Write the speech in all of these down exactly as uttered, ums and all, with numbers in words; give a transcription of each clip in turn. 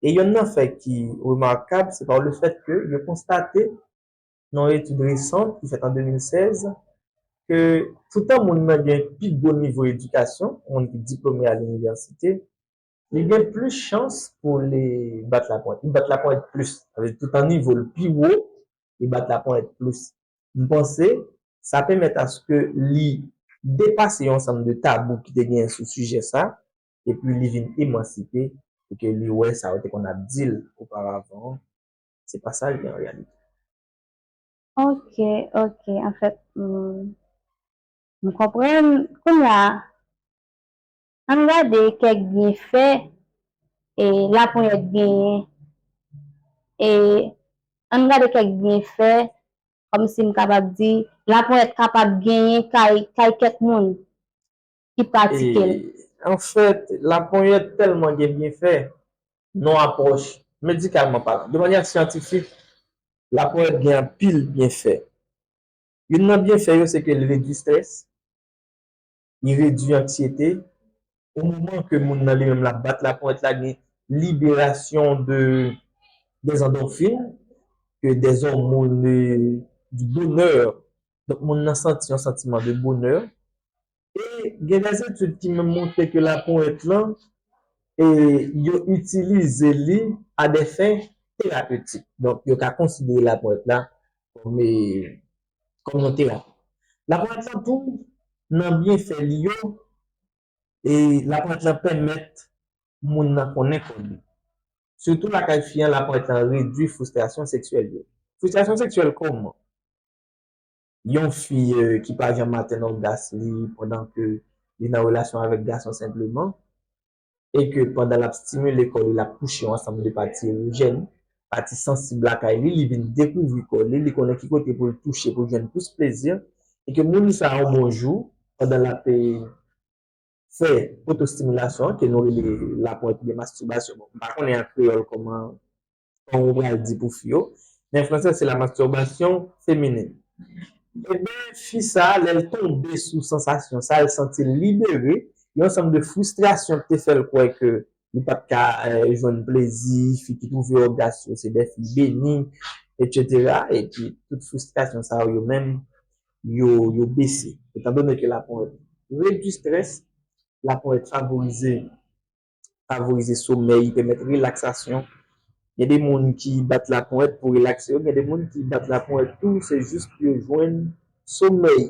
E yonn nan fè ki remakab, se pa lefèt ke yo konstate nan yon etid resan ki fèt an de mil sèz, ke toutan moun nan gen pi gwo nivo edikasyon, moun ki diplome a linivèsite, li gen plis chans pou li bat laponyèt. Li bat laponyèt plis. Sa vle di, toutan nivo l pi wo, li bat laponyèt plis. M panse sa pèmèt aske li depase yon ansanm de tabou ki te genyen sou sijè sa, epi li vin emansipe, e ke li wè sa yo te konn ap di l oparavan an, se pa sa l ye an reyalite. Ok, ok. Anfèt, m, m konprann. Kounye a, ann gade kèk byenfè e laponyèt genyen. E ann gade kèk byenfè, kòmsi m kapab di, laponyèt kapab genyen kay, kay kèk moun ki pratike l. Anfèt, laponyèt tèlman gen byenfè, nan apwòch medikalman palan, de manyè syantifik, laponyèt gen anpil byenfè. Youn nan byenfè yo, se ke li redui strès, li redui anksyete. O moman ke moun nan li menm l ap bat laponyèt la, gen liberasyon de des endorphines, ke des hormones du bonheur. Donk, moun nan santi yon santiman de bonè. E gen des etid ki menm montre ke laponyèt lan, e yo itilize li a des fins thérapeutiques. Donk, yo ka konsidere laponyèt la kòm, e, kòm yon terapi. Laponyèt lan tou, nan byenfè li yo, e laponyèt lan pèmèt moun nan konnen kò li. Sitou lakay fi an, laponyèt lan redui fristrasyon seksyèl yo. Fristrasyon seksyèl kòman? Yon fi, e, ki pa janm atenn ògas li pandan ke li nan relasyon avèk gason senpleman, e ke pandan l ap stimile kò li, l ap touche yon ansanm de pati erojèn, pati sansib lakay li, li vin dekouvri kò li, li konnen ki kote pou l touche pou l jwenn plis plezi, e ke moun sa yon bon jou, pandan l ap, e, fè otostimilasyon an, ke nou rele laponyèt oubyen mastibasyon. Bon, m pa konnen an kreyòl kòman, kòman ou pral di pou fi yo, men an fransè se la masturbation féminine. Ebyen, fi sa, lè l tonbe sou sansasyon sa, l santi l libere, yon ansanm de fristrasyon ki te fè l kwè ke li pa t ka, e, jwenn plezi, fi ki twouve ògas yo se de fi beni, etsetera. Epi, tout fristrasyon sa yo menm, yo, yo bese. Etandone ke laponyèt redui strès, laponyèt favorize, favorize somèy, pèmèt relaksasyon. Gen de moun ki bat laponyèt pou relakse yo, gen de moun ki bat laponyèt tou, se jis pou yo jwenn somèy.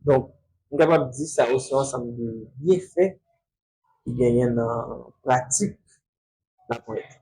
Donk, m kapab di sa yo se yon ansanm de byenfè ki genyen nan pratik la pwent.